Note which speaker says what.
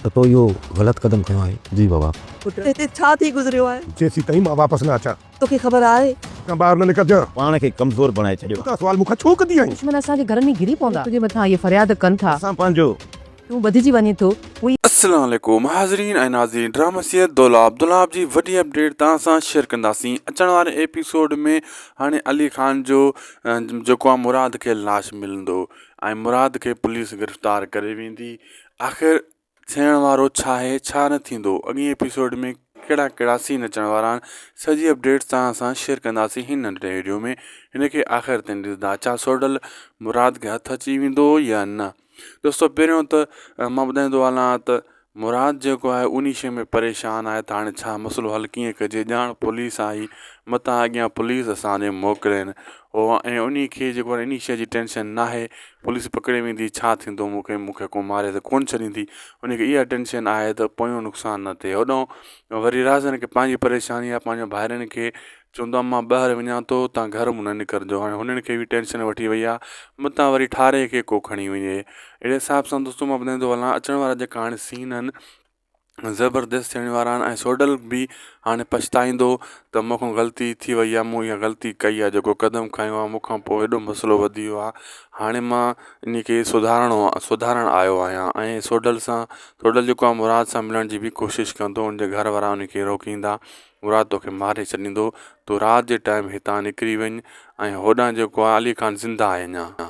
Speaker 1: ته تو اهو غلط قدم کنيو آهي. جي بابا.
Speaker 2: پٽ هتي ڇا ٿي گذريو آهي؟
Speaker 3: جيسيتائين مان واپس نه اچان.
Speaker 2: توکي خبر آهي؟
Speaker 3: کان ٻاهر نه نڪرجان.
Speaker 1: پاڻ کي ڪمزور بڻائي ڇڏيو.
Speaker 3: تون سوال مون کان ڇو ڪندي آهين؟
Speaker 4: دشمن اسان جي گهرن ۾ گهري پوندا. تنهنجي مٿان اهي فرياد ڪن ٿا.
Speaker 1: اسان پنهنجو.
Speaker 4: تون ٻڌجي وڃين ٿو. هو.
Speaker 5: السلام عليڪم حاضرين ۽ ناظرين ڊرامه سيريل دولاب دولاب جي وڏي اپڊيٽ توهان سان شيئر ڪنداسين اچڻ واري ايپيسوڊ ۾ هاڻي علي خان جو جيڪو آهي مراد کي لاش ملندو ۽ مراد کي پوليس گرفتار ڪري ويندي آخر ٿيڻ وارو ڇا آهي ڇا نه ٿيندو اڳئين ايپيسوڊ ۾ ڪهڙا ڪهڙا سين اچڻ وارا آهن سڄي اپڊيٽس توهان سان شيئر ڪنداسين هن ننڍڙي ويڊيو ۾ هن کي آخر تائين ڏسندا ڇا سوڍل مراد کي هٿ اچي ويندو يا نه دوستو پهريون ته مان ٻڌائيندو هلان ته مراد جيڪو آهي انهي شيء ۾ پريشان آهي ته هاڻي ڇا مسئلو حل ڪيئن ڪجي ڄاڻ پوليس آئي متان اڳيان پوليس اسان ڏي موڪلين هو ۽ انهي کي جيڪو آهي انهي شيء جي ٽينشن ناهي پوليس پڪڙي ويندي ڇا ٿيندو مون کي مون کي ڪو ماري ته ڪونه ڇڏيندي انهي کي اها ٽينشن آهي ته پويون نقصان نه ٿئي هوڏانهن وري رازن کي پنهنجي پريشاني آهي پنهنجي ڀائرن کي چوندو آ مان ٻاهر وڃان ٿو تان گهر مون نه نڪرجو هاڻي هنن کي به ٽينشن وٺي وئي آ متان وري ٺاري کي ڪو کڻي وڃي اهڙي حساب سان دوستو مان ٻڌائيندو هلان اچڻ وارا جيڪا هاڻي سين آهن زبردست ٿيڻ وارا آهن ۽ سوڍل به هاڻي پڇتائيندو ته مون کان غلطي ٿي وئي آ مون اها غلطي ڪئي آ جيڪو قدم کنيو آ مون کان پوء هيڏو مسئلو وڌي ويو آ هاڻي مان ان کي سڌارڻو سڌارڻ آيو آهيان ۽ سوڍل سان سوڍل جيڪو آ مراد سان ملڻ جي به ڪوشش ڪندو ان جي گهر وارا ان کي روڪيندا مراد توکي ماري ڇڏيندو، تون رات جي ٽائيم هتان نڪري وڃ ۽ هوڏانهن جيڪو آهي علي خان زنده آهي اڃا.